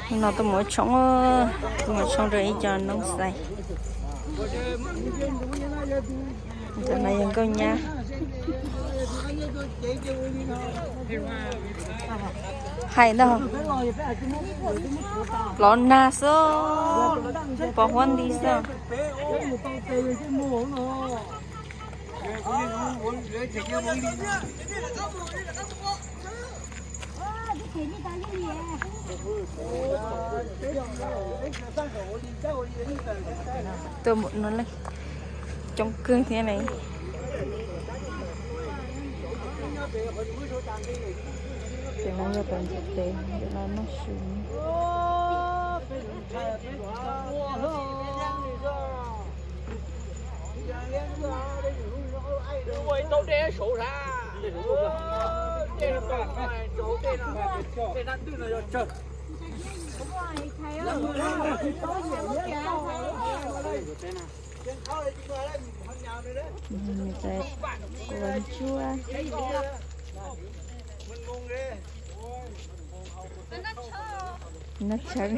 Hnub no tuaj mus ua tshoob, tuaj mus ua tshoob rau ib co noob xais. Cov no yog nkauj nyab. Hais ntag, plov nag xwb, pos huab nti xwb. Tuaj mus no coob kawg thiab ne. Ces no yog tom ntej tes, ntawm no noj su. Ua ntsuab. Noj tshoob.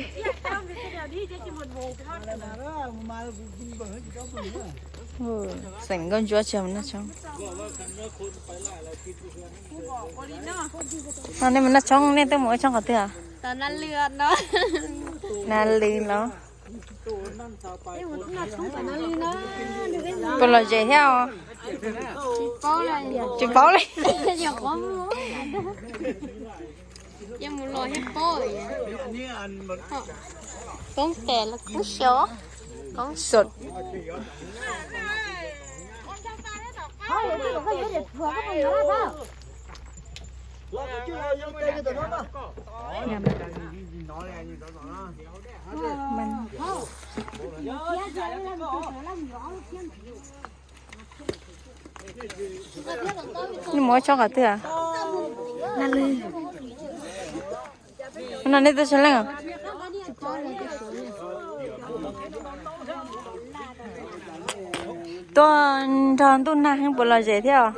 Xeem nkauj ntsuab tsis mus noj tshoob. No nej mus noj tshoob, nej twb mus ua tshoob qhov twg? Na lwm los. Puas lom zem thiab os? Tsis paub li. Poob tes los kub xyov. Koob xom. Nws mus ua tshoob qhov twg? No nej tuaj tsis leej os? Tuaj nrog ntuj nag heev puas lom zem thiab os?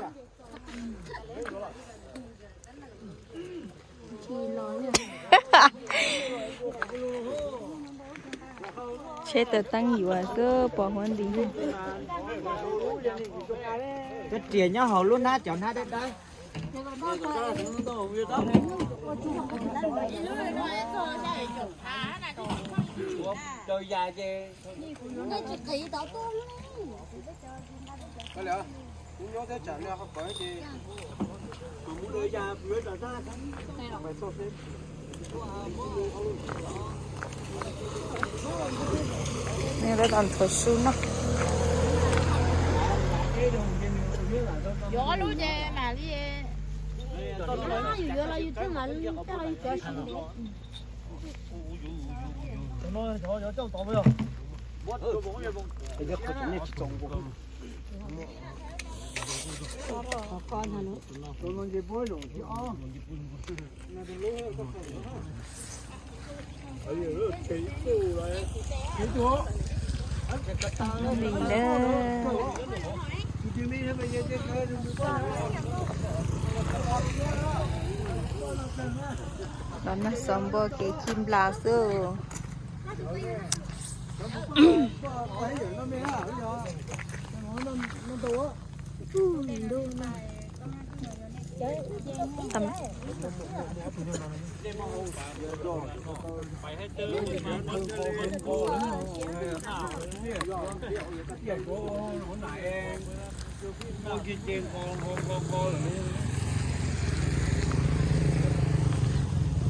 Tsheb taws teeb yuav xwb pos huab nti. Cov riam nyob hauv lub hnab, cov hnab dawb dawb. Lawv tau nthuav su no. Yuav ob lub ces mam li. Yus yuav los yus twb mam li coj los yus cov su. Li ntawd. Los noj xov npua kev chim nplas xwb.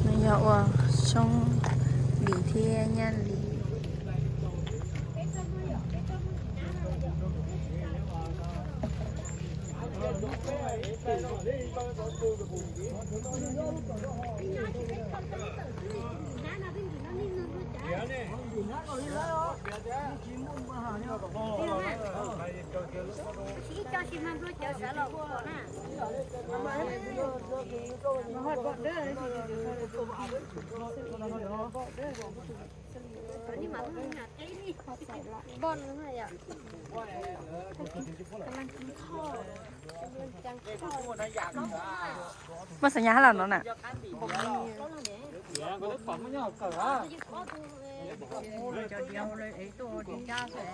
No yog ua tshoob lis thiab nyab lis. Muaj xas nyas hab los no na? Cov diav ua lawv ev tuaj ua dib dab xwb.